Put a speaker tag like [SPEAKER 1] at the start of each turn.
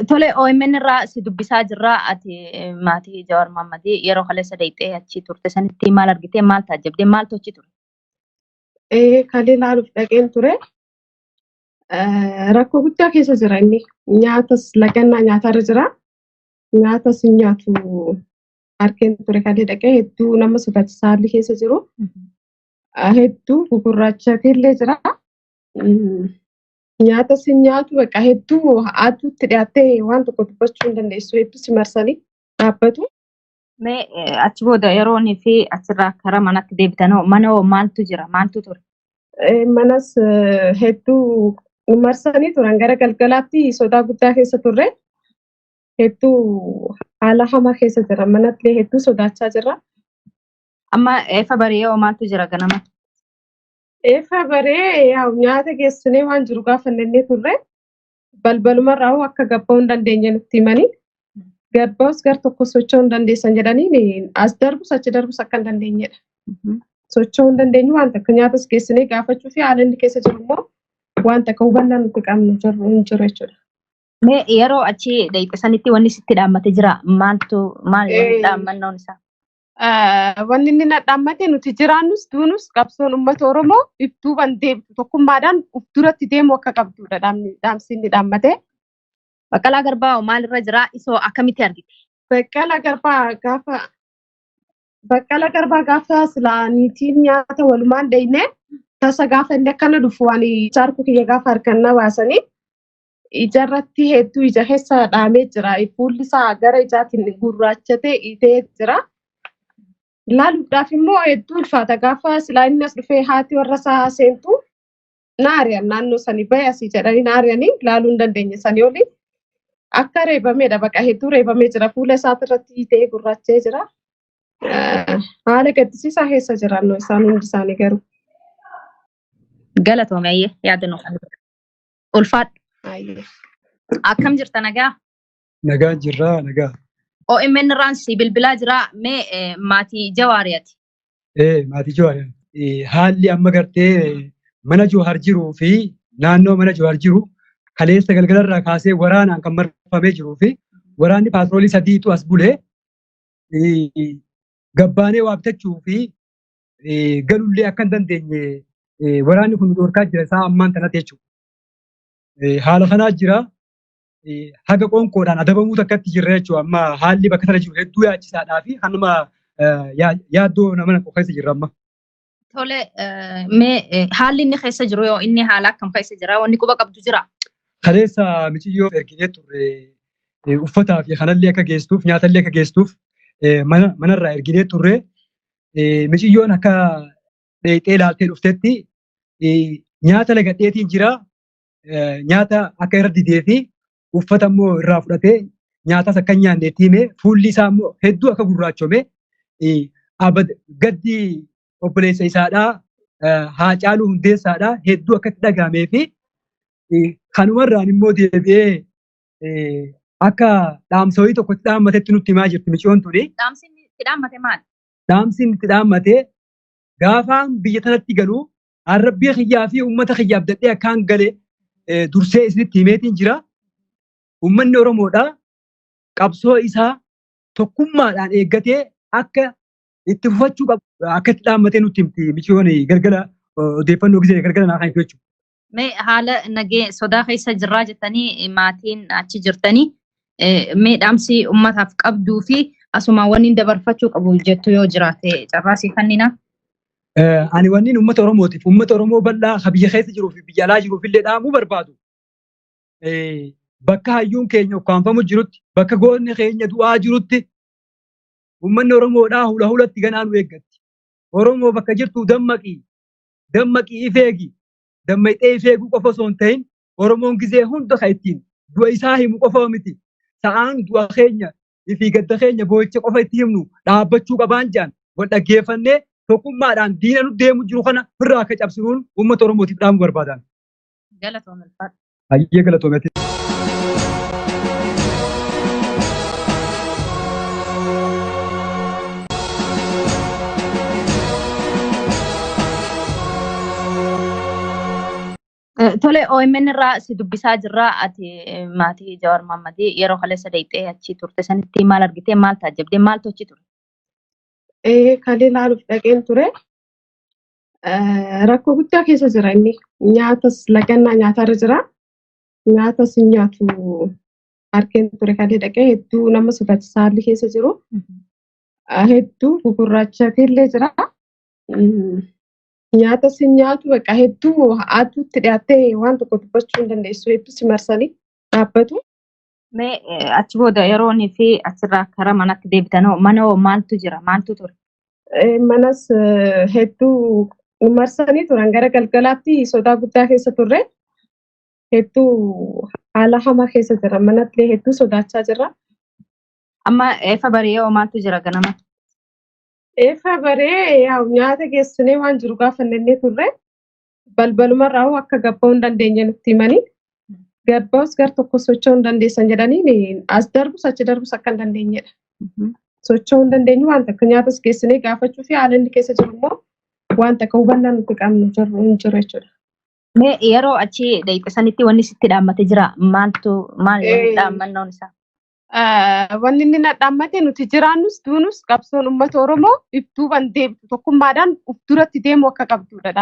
[SPEAKER 1] Tole, OMN irraa si dubbisaa jirra. Ati maatii Jawaar Mohammadii yeroo kaleessa deeyxee achi turte sanitti maal argite, maal taajjabde, maaltu achi ture?
[SPEAKER 2] Kalee ilaaluuf dhaqeen ture. Rakkoo guddaa keessa jira inni. Nyaatas lagannaa nyaatarra jira. Nyaatas hin nyaatu arkeen ture kalee dhaqee, hedduu nama sodaachisa haalli keessa jiru. Hedduu gugurraachateellee jira. Nyaatas hin nyaatu, bakka hedduu aduutti dhiyaattee waan tokko dubbachuu hin dandeessu, hedduu si marsanii dhaabbatu.
[SPEAKER 1] Mee achi booda yeroo inni fi achirraa karaa manatti deebitanoo mana hoo maaltu jira, maaltu ture?
[SPEAKER 2] Manas hedduu marsanii turan, gara galgalaatti sodaa guddaa keessa turre. Hedduu haala hamaa keessa jira, manatti hedduu sodaachaa jirra.
[SPEAKER 1] Amma eefa baree hoo maaltu jira ganama?
[SPEAKER 2] Eefa baree nyaata geessinee waan jiru gaafannee turre, balbalumarraa hoo akka gabba'uu hin dandeenye nutti himanii, gabba'us gar tokko socho'uu hin dandeessan jedhanii, as darbus achi darbus akka hin dandeenyedha. Socho'uu hin dandeenyu, waan takka nyaatas geessinee gaafachuu fi haala inni keessa jiru immoo waan takka hubannaa nuti qabnu jiru hin jiru jechuudha.
[SPEAKER 1] Mee yeroo achi deeyxe sanitti wanni sitti dhaammate jira, maaltu, maal dhaammannoon isaa?
[SPEAKER 2] Wanni inni na dhaammate, nuti jiraannus duunus qabsoon uummata Oromoo if duuban deemtu, tokkummaadhaan uf duratti deemuu akka qabdudha dhaamsi inni dhaammate.
[SPEAKER 1] Baqqalaa Garbaa maalirra jira? Isoo akkamitti argite?
[SPEAKER 2] Baqqalaa Garbaa gaafa silaa niitiin nyaata walumaan deeyne, tasa gaafa inni akkana dhufu ani chaarkuu kiyya gaafa harkaan na baasanii ijarratti hedduu ija keessa dhaamee jira. Fuulli isaa gara ijaatiin gurraachatee itee jira. Laaluudhaaf immoo hedduu ulfaata. Gaafa silaa inni as dhufee haati warra isaa seentu na ari'an, naannoo sanii bahe asii jedhanii na ari'anii, laaluu hin dandeenye sanii oli. Akka reebameedha, baqa hedduu reebamee jira. Fuula isaatirratti itee gurraachee jira. Haala gaddisiisaa keessa jiran isaan hundi isaanii garuu.
[SPEAKER 1] Galatoome, ayyee, yaada nuuf ulfaadhu. Akkam jirta, nagaa?
[SPEAKER 3] Nagaa jirraa, nagaa.
[SPEAKER 1] OMN irraan si bilbilaa jira. Mee maatii Jawaariyaati.
[SPEAKER 3] Maatii Jawaar. Haalli amma gartee mana Jawaar jiruu fi naannoo mana Jawaar jiru kaleessa galgalarraa kaasee waraanaan kan marfamee jiruu fi waraanni paatroolii sadiitu as bulee, gabbaanee waa bitachuu fi galullee akka hin dandeenye waraanni kun dhorkaa jira isaa ammaan kanatti jechuudha. Haala kanaa jira. Haga qoonqoodhaan adabamuu takkatti jirra jechuudha. Amma haalli bakka sana jiru hedduu yaachisaadhaa fi hanuma yaaddoo nama naqu keessa jirra amma.
[SPEAKER 1] Tole, mee haalli inni keessa jiru yoo inni haala akkam keessa jira, wanni quba qabdu jira?
[SPEAKER 3] Kaleessa miciyyoo erginee turre, uffataa fi kanallee akka geessuuf, nyaatallee akka geessuuf manarraa erginee turre. Miciyyoon akka dheexee ilaaltee dhuftetti nyaata lagadheetiin jira. Nyaata akka irra didee fi uffata immoo irraa fudhatee nyaatas akka hin nyaanne itti himee, fuulli isaa immoo hedduu akka gurraachome, gaddi obboleessa isaadhaa Haacaaluu Hundeessaadhaa hedduu akka itti dhagahamee fi kanumarraan immoo deebi'ee akka dhaamsa wayii tokko itti dhaammatetti nutti himaa jirti miciyoon tuni.
[SPEAKER 1] Dhaamsi inni itti dhaammate maali?
[SPEAKER 3] Dhaamsi inni itti dhaammate, gaafaan biyya tanatti galuu Rabbii kiyyaa fi uummata kiyyaaf dadhee akkaan gale dursee isinitti himeetiin jira. Uummanni Oromoodha qabsoo isaa tokkummaadhaan eeggatee akka itti fufachuu qabu akka itti dhaammatee nutti himti miciyoon galgala odeeffannoo gisee galgala naa kan jechuudha.
[SPEAKER 1] Mee haala nagee sodaa keessa jirraa jettanii maatiin achi jirtanii, mee dhaamsi uummataaf qabduu fi asuma wanni dabarfachuu qabu jettu yoo jiraate carraa sii kennina.
[SPEAKER 3] Ani wanni uummata Oromootiif, uummata Oromoo bal'aa ka biyya keessa jiruu fi biyya alaa jiruuf illee dhaamuu barbaadu, bakka hayyuun keenya ukkaanfamu jirutti, bakka goonni keenya du'aa jirutti, uummanni Oromoodhaa hula hulatti ganaa nu eeggatti. Oromoo bakka jirtu dammaqii, dammaqii, ifeegi. Dammaqxee ifeeguu qofa osoo hin ta'in, Oromoon gizee hunda kan ittiin du'a isaa himu qofa miti. Sa'aan du'a keenya fi gadda keenya boo'icha qofa itti himnu dhaabbachuu qabaan jedhan, wal dhaggeeffannee tokkummaadhaan diina nu deemu jiru kana firraa akka cabsinuun uummata Oromootiif dhaamuu barbaadan.
[SPEAKER 1] Galatoome, ulfaadhu.
[SPEAKER 3] Hayyee, galatoometi.
[SPEAKER 1] Tole, OMN irraa si dubbisaa jirra. Ati maatii Jawaar Mohammadii yeroo kaleessa deeyxee achi turte sanitti maal argitee, maal taajjabdee, maaltu achi ture?
[SPEAKER 2] Kalee ilaaluuf dhaqeen ture. Rakkoo guddaa keessa jira inni. Nyaatas lagannaa nyaatarra jira. Nyaatas hin nyaatu argeen ture kalee dhaqee, hedduu nama sodaachisa haalli keessa jiru. Hedduu gugurraachatee illee jira. Nyaatas hin nyaatu, bakka hedduu aduutti dhiyaattee waan tokko dubbachuu hin dandeessu, hedduu si marsanii dhaabbatu.
[SPEAKER 1] Mee achi booda yeroonii fi achirraa karaa manatti deebitanoo mana hoo maaltu jira, maaltu ture?
[SPEAKER 2] Manas hedduu marsanii turan, gara galgalaatti sodaa guddaa keessa turre. Hedduu haala hamaa keessa jira, manatti hedduu sodaachaa jirra.
[SPEAKER 1] Amma eefa bari'ee hoo maaltu jira ganama?
[SPEAKER 2] Eefa baree yaa'u nyaata geessinee waan jiru gaafannee turre, balbalumarraa hoo akka gabba'uu hin dandeenye nutti himanii, gabba'us gar tokko socho'uu hin dandeessan jedhanii, as darbus achi darbus akka hin dandeenyedha. Socho'uu hin dandeenyu, waan takka nyaatas geessinee gaafachuu fi haala inni keessa jiru immoo waan takka hubannaa nuti qabnu jiru hin jiru jechuudha.
[SPEAKER 1] Mee yeroo achi deeyxe sanitti wanni sitti dhaammate jira, maaltu, maal dhaammannoon isaa?
[SPEAKER 2] Wanni inni na dhaammate, nuti jiraannus duunus qabsoon uummata Oromoo if duuban deemtu, tokkummaadhaan uf duratti deemuu akka qabdudha.